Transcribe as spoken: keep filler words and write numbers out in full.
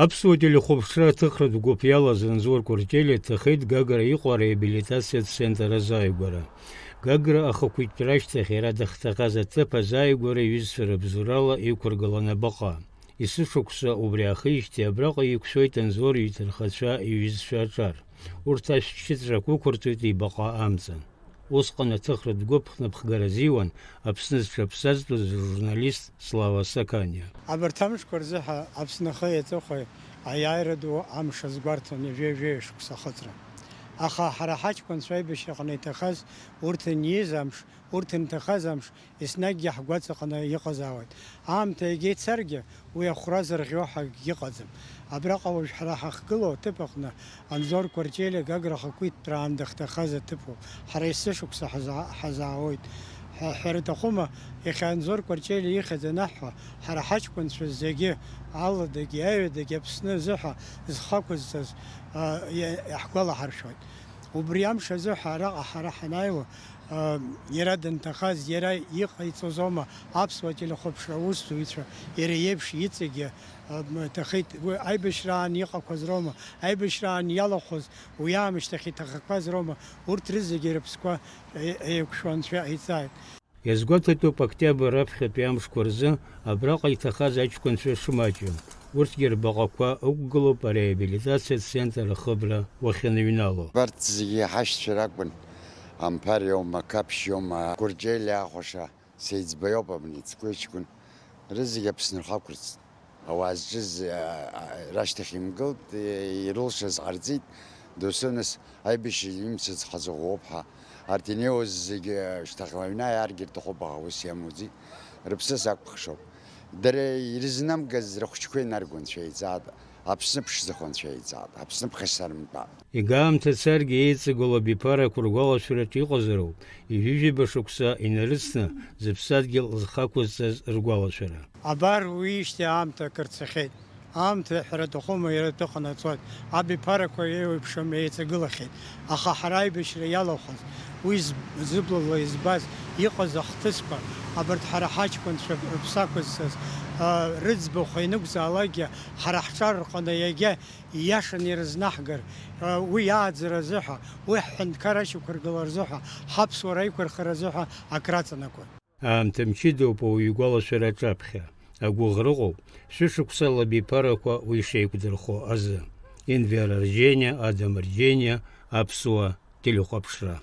Аԥсуа телехәаԥшра аҭыхратә гәыԥ иалаз Анзор Кәарҷелиа дҭахеит Гагра иҟоу ареабилитациатә центр азааигәара. Гагра ахақәиҭтәра ашьҭахь иара дахҭахаз аҭыԥ азааигәара иҩызцәа рыбзоурала иқәыргылан абаҟа. Есышықәса убри аахижьҭеи абраҟа иқәшәоит Анзор иҭынхацәа иҩызцәа аҿар. Урҭ ашәҭшьыҵәрак ықәырҵоит ибаҟа амҵан. Усҟан аҭыхратә гәыԥ хныԥхгара азиуан Аԥсны зҽаԥсазтәыз ажурналист Слава Саканиа. Абарҭ амшқәа рзыҳәа Аԥсны ахи аҵыхәеи аиааира ду амш азгәарҭон ҩажәи-ҩажәи шықәса ахыҵра. Аха ҳара ҳаҷкәынцәа аибашьраҟны иҭахаз урҭ аниз амш, урҭ анҭахаз амш, еснагьгьы ҳгәаҵаҟны иҟазаауеит. Аамҭа егьа ицаргьы, уи ахәра зырӷьо ҳәа акгьы ыҟаӡам. Абраҟа уажә ҳара ҳахьгылоу аҭыԥ аҟны Анзор Кәарҷелиа Гагра ахақәиҭтәра аан дахьҭахаз аҭыԥуп. Ҳара есышықәса ҳазаа-, ҳазаауеит. Ҳәа-, ҳәара аҭахума, иахьа Анзор Кәарҷелиа ихьӡ анаҳҳәа, ҳара ҳаҷкәынцәа зегьы, аладагьы, аҩадагьы Аԥсны азыҳәа зхы ақәызҵаз, а, иа-, иаҳгәалаҳаршәоит. Убри амш азыҳәа араҟа ҳара ҳанааиуа, а, иара данҭахаз, иара иҟаиҵоз аума аԥсуа телехәаԥшра аусзуҩцәа, иара иеиԥш иҵегьы, а, м-, ҭахеит. Уи аибашьраан иҟақәаз роума, аибашьраан иалахәыз, уи аамышьҭахь иҭахақәаз роума, урҭ рызегьы рыԥсқәа е-, еиқәшәо Анцәа иҟаиҵааит. Иазгәаҭатәуп октиабр раԥхьатәи амшқәа рзы абраҟа иҭахаз аҷкәынцәа шымаҷым, урҭгьы рбаҟақәа ықәгылоуп ареабилитациатә центр ахыбра уахьыныҩнало. Абарҭ зегьы ҳашьцәа ракәын, Амԥар иоума, Қаԥшь иоума, Кәарҷелиа ахәаша, Сеиҵба иоуп абни ицгәы иҷкәын, рызегьы Аԥсны рхы ақәырҵт. Ауаа зҿыз, а, а, рашьҭахь имгылт, и-, ирылшаз ҟарҵеит, досу нас аибашьра имцац ҳазыӷәӷәоуп ҳәа. Арҭ инеиуаз зегьы, а, шьҭахьла аҩны ааиааргьы рҭахуп, аха ус иамуӡеит. Рыԥсы сакәыхшоуп. Дара ирызнамгаз рыхәыҷқәа инаргон, цәеиҵаат, Аԥсны ԥшӡахо анцәа еиҵаат, Аԥсны ԥхашьа сарымтәаат. Ига аамҭа царгьы еиҵагылоу абиԥарақәа ргәалашәаратә иҟазароуп, ҩажәижәаба шықәса инарыцны зыԥсадгьыл зхы ақәызҵаз ргәалашәара. Абар уиижьҭеи аамҭа акыр цахьеит. Аамҭа ҳәара аҭахума, иара атәы ҟанаҵоит. Абиԥарақәа еиуеиԥшым еиҵагылахьеит. Аха ҳара аибашьра иалахәыз, уи з-, зыблала избаз, иҟаз ахҭысқәа, абарҭ ҳара ҳаҷкәынцәа рыԥсы ақәызҵаз, а, рыӡбахә ианықәзаалакгьы, ҳара ҳҿар рҟны иагьа ииашаны ирызнаҳгар, а, уи ааӡара азыҳәа, уи ҳҳәынҭқар ашьақәыргылара азыҳәа, ҳаԥсуара аиқәырхара азыҳәа акраҵанакуеит. Аамҭа мчыдоуп ауаҩы игәалашәара аҿаԥхьа. Агәыӷра ыҟоуп, шәышықәсала абиԥарақәа уи шеиқәдырхо азы. Инвер Арџьениа, Адам Арџьениа, аԥсуа телехәаԥшра.